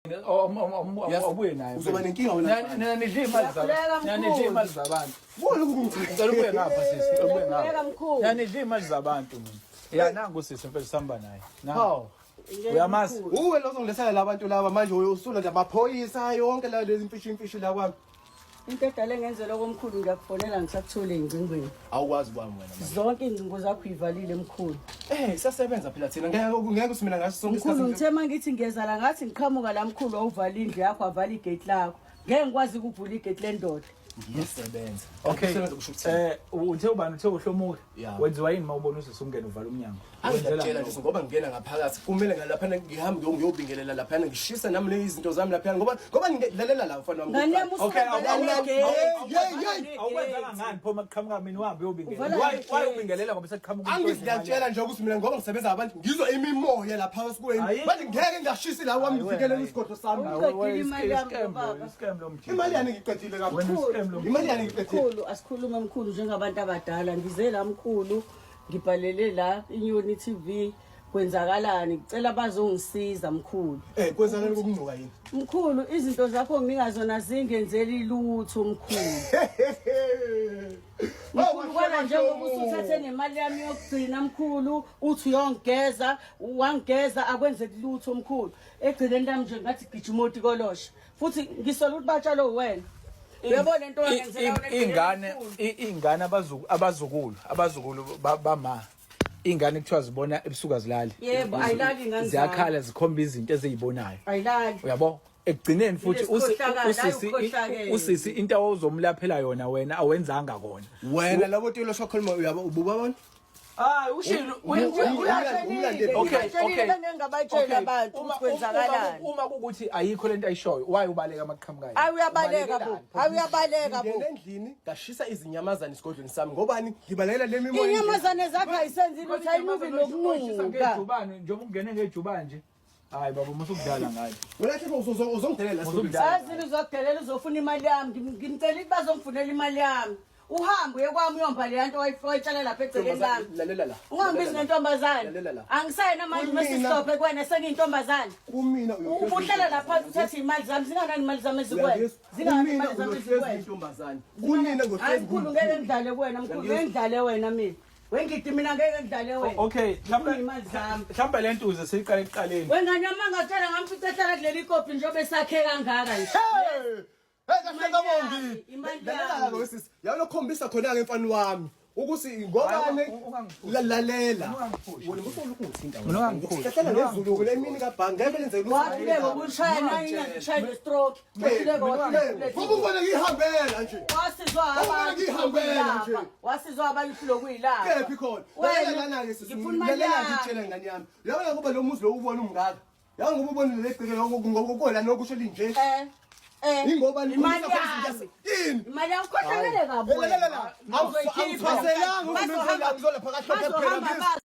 Awubuye naye. Uzoba nenkinga wena. Nina nidla imali zabantu. Uyakhuleka, Nina nidla mkhulu. imali zabantu. Bona ukungithanda. Ngicela ubuye ngapha sisi, ubuye Uyakhuleka, ngapha. mkhulu. Nina nidla imali zabantu mina. Ya nangu sisi mfethu sihamba naye. Nangu. Hawu. Uyamazi? Uwe lo ozongilethela labantu laba manje usula nje amaphoyisa yonke la lezi mfishi imfishi la kwami. Into edala engenzela okomkhulu ngiyakufonela ngisakuthole ey'ngcingweni. Awukwazi kwami wena manje. Zonke iy'ngcingo zakho uyivalile mkhulu. Eh siyasebenza phela thina ngeke ngeke usimina ngaso sonke Mkhulu isikhathi. ngithe uma ngithi ngiyeza la ngathi ngiqhamuka la mkhulu wawuvala indlu yakho wavala igate lakho. Ngeke ngikwazi ukuvula igate lendoda. Ngiyasebenza. Okay. Ukusebenza kusho ukuthini? Uthe ubani uthe uhlomuka? Ya. Wenziwa yini mawubona usisi ungena uvala umnyango? Angiyakutshela nje ngoba ngingena ngaphakathi kumele ngalaphana ngihambe ngiyobingelela laphana ngishise nami lezi zinto zami laphana ngoba ngoba ngilalela la mfana wami. Ngane yami Okay, usuke awu- Hey, hey, Awukwenzanga ngani pho makuqhamuka mina uhambe uyobingelela? Uvala Why igate. why ubingelela ngoba sekuqhamuka umuntu Angiziyatshela nje ukuthi mina ngoba ngisebenza abantu ngizwa imimoya lapha esikweni. Ayikho. Manje ngeke ngashisi la wami Hayi, ngivikele wena, isigodlo sami. Hayi, Uqedile wena, imali yami scam lo, baba. scam lo mjita. Imali yani ngiqedile Wena kakhulu. scam lo mjita. Imali yani ngiqedile. Mkhulu asikhulume mkhulu njengabantu abadala ngize la mkhulu ngibhalele la iNyoni TV kwenzakalani ngicela bazongisiza mkhulu. Eh kwenzakala kokuncuka yini? Mkhulu izinto zakho nginika zona zingenzeli lutho mkhulu. Mkhulu kwana njengoba usuthathe nemali yami yokugcina mkhulu uthi uyongigeza wangigeza akwenzeki lutho mkhulu. Egcineni lami nje ngathi gijima otikoloshe. Futhi ngisola ukuthi batshalo uwena. Uyabona lento wangenzela yona egcineni, Ingane mkhulu? ingane abazukulu abazukulu bama ingane kuthiwa zibona ebusuku azilali. Yebo, ayilali ingane zami. Ziyakhala zikhomba izinto eziyibonayo. Ayilali. Uyabo? Ekugcineni futhi Ilesikhohlakala, usisi ukhohlakele. usisi into awuzomlaphela yona wena awenzanga kona. Wena labo tilo sokhuluma uyabo ububabona? Hayi ushilo Okay, bengingabatsheli abantu ukuthi kwenzakalani. Uma kukuthi ayikho lento ayishoyo, why ubaleka amaqhamukayo? Ayi uyabaleka bo. Ayi uyabaleka bo. Ngingena endlini ngashisa izinyamazane esigodlweni sami ngobani ngibalekela le mimoya. Inyamazane zakho ayisenzi lutho ayinuki nokunuka. Ngejubane njengoba ungene ngejubane nje. Hayi baba musukudlala ngayo. Wena hle uzongidelela Uzongidala. Sazile uzokudelela uzofuna imali yami. Ngimcela ukuthi bazongifunela imali yami. Uhambe uye kwami uyomba leya nto wayitshala lapha egcekeni lami. Lalela la. Ungangibizi ngentombazane. Lalela la. Angisayena manje uma Kumina- sisitophe kuwena sengiyintombazane. Kumina Ubuhlala lapha uthathe imali zami zinganani imali zami ezikwena. Zinganani Kumina imali zami uyohlezi ezikwena. intombazane. Kunina Hayi ngohlezi. mkhulu ngeke ngidlale kuwena mkhulu ngeke ngidlale wena mina. Wengidi mina ngeke ngidlale wena. Okay, Ngifuna imali zami. mhlambe lento uze siyiqale ekuqaleni. Wengane yami angatshela ngamfica ehlala kuleli kopi njengoba esakhe kangaka nje. Hey! Hey kahle kabongi. Imali Lalela yami. la wesisi. Yawulokhombisa khona ke mfana wami ukuthi ngobane Hayi, ungangiphushi. lalela. Ungangiphushi. Wena musolokhu ungithinta Mina ungangiphushi. Hlahlela ngezulu le mini kabhangi ngeke lenze lutho. Wahluleka ukushaya nani shaya ne-stroke. Wahluleka wahluleka. Ngoba ubona ngihambela nje. Wasizwa Ubona abantu ngihambela nje. Wasizwa abantu lokuyilapha. Kephi khona? Wena, Lalela lana ke sisi. ngifuna imali Lalela yami. ngitshele ngane yami. Uyabona ngoba lo muzi lo ubona umngaka. Yabo ngoba ubona le gceke ngokola nokusho linje. Eh. Eh. Ingoba imali yami. Yini? Imali yami khohlakele kabi. Lalela la. Awuzoyikhipha. Awuchazelanga ukuthi Bazohamba- ngizolapha kahle Bazohamba phela.